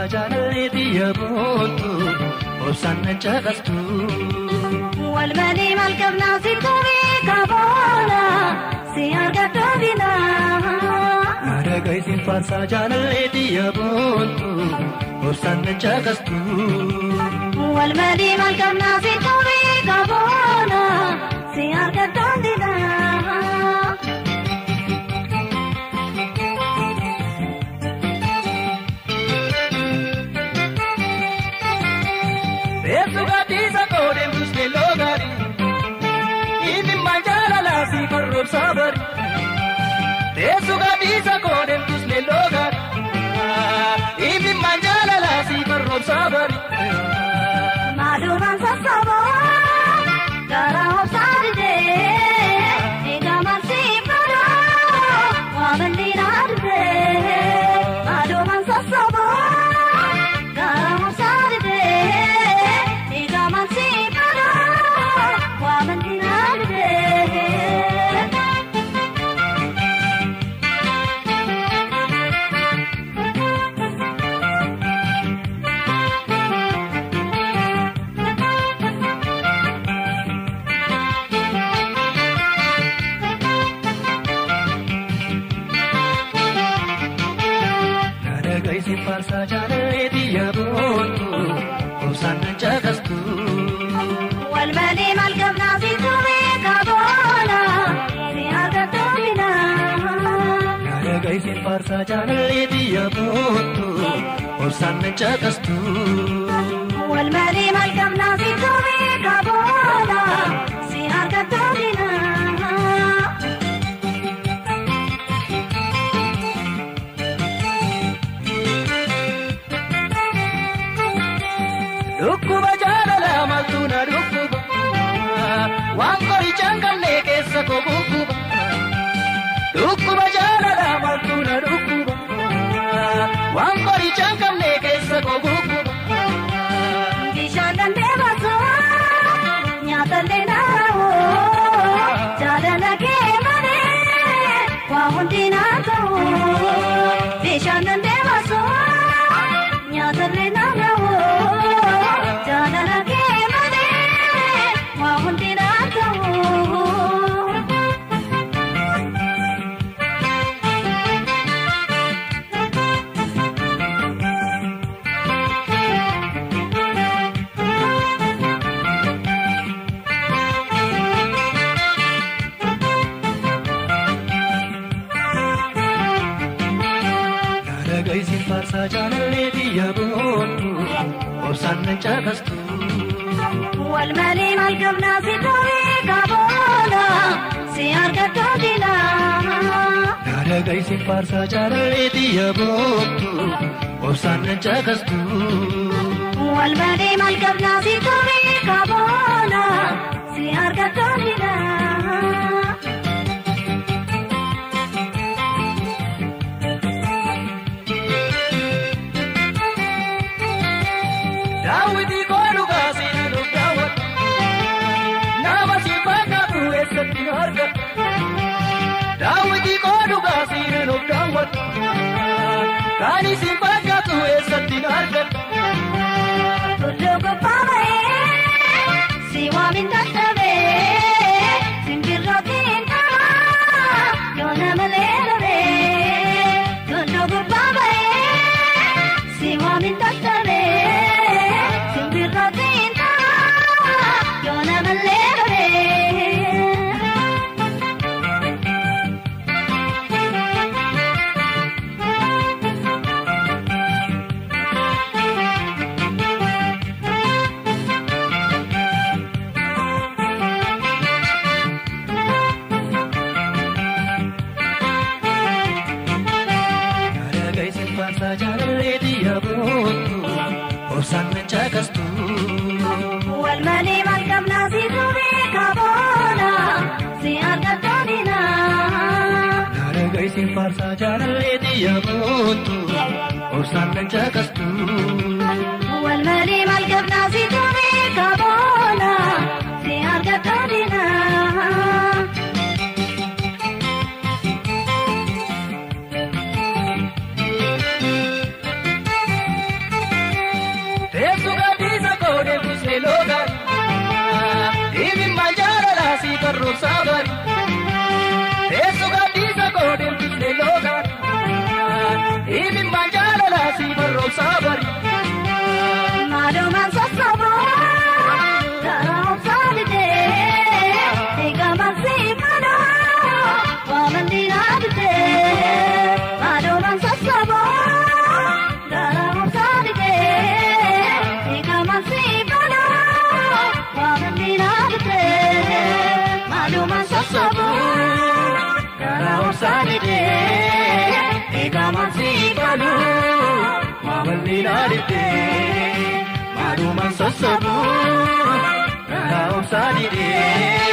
faarsaa jaalallee biyya boontu obsaan nan caqastu. Wal malee maal qabnaa si turii kaboona si argatu binaa. Dhagaa faarsaa jaalallee biyya boontu obsaan nan caqastu. Wal malee maal qabnaa si turii kaboona si argatu binaa. Teessu gadiisa koodeen tusnee loogaadhi. Ifi manjaala laasii barroomsaa bari. Maalumaan sassaaboo karaa obsaa didee eegamaan siifadoo waamalli naa didee. Maalumaan sassaaboo karaa obsaa didee eegamaan siifadoo waamalli naa didee. Faarsaa jaalallee biyya boontu obsaan nan caqastu. Wal malee maal qabnaa si turii kaboona si argatu binaa. Dhagaa faarsaa jaalallee biyya boontu obsaan nan caqastu. Wal malee maal qabnaa si turii kaboona si argatu binaa. Dhukkuba jaalalaa maaltu na dhukkuba waan qorichaan qabnee keessa koo gugguba. Dhukkuba jaalalaa maaltu na dhukkuba waan qorichaan qabnee keessa koo gugguba. Bishaan dandee baasuu nyaatallee naawoo jaalala kee malee waa hundi naa ta'uu. Bishaan dandee baasuu nyaatallee naawoo. Jaalala kee malee waa hundi naa ta'uu. Dhagaa faarsaa jaalallee biyya boontu obsaan nan caqastu. Wal malee maal qabnaa si turii kaboona si argatu binaa. Dhagaa faarsaa jaalallee biyya boontu obsaan nan caqastu. Wal malee maal qabnaa si turii kaboona si argatu binaa. Daawwitii koodhugaa siinuu daawwatu nama si fakkaatu eessatti argatu. Daawwitii koodhugaa siinuu daawwatu kan si fakkaatu eessatti argatu. Tulluu gubbaa ba'ee si waamin dadhabee simbirrootiin ta'a yoo nama leelabee. Tulluu gubbaa ba'ee si waamin dadhabee. Simbirrootiin ta'a yoo nama leelabee. Dhagaa faarsaa jaalallee biyya boontu obsaan nan caqastu. Wal malee maal qabnaa si turii kaboona si argatu binaa. Dhagaa faarsaa jaalallee biyya boontu obsaan nan caqastu. Wal malee maal qabnaa si turii kaboona si argatu binaa. na dhibdee maalumaan sossobuu na obsaa didee.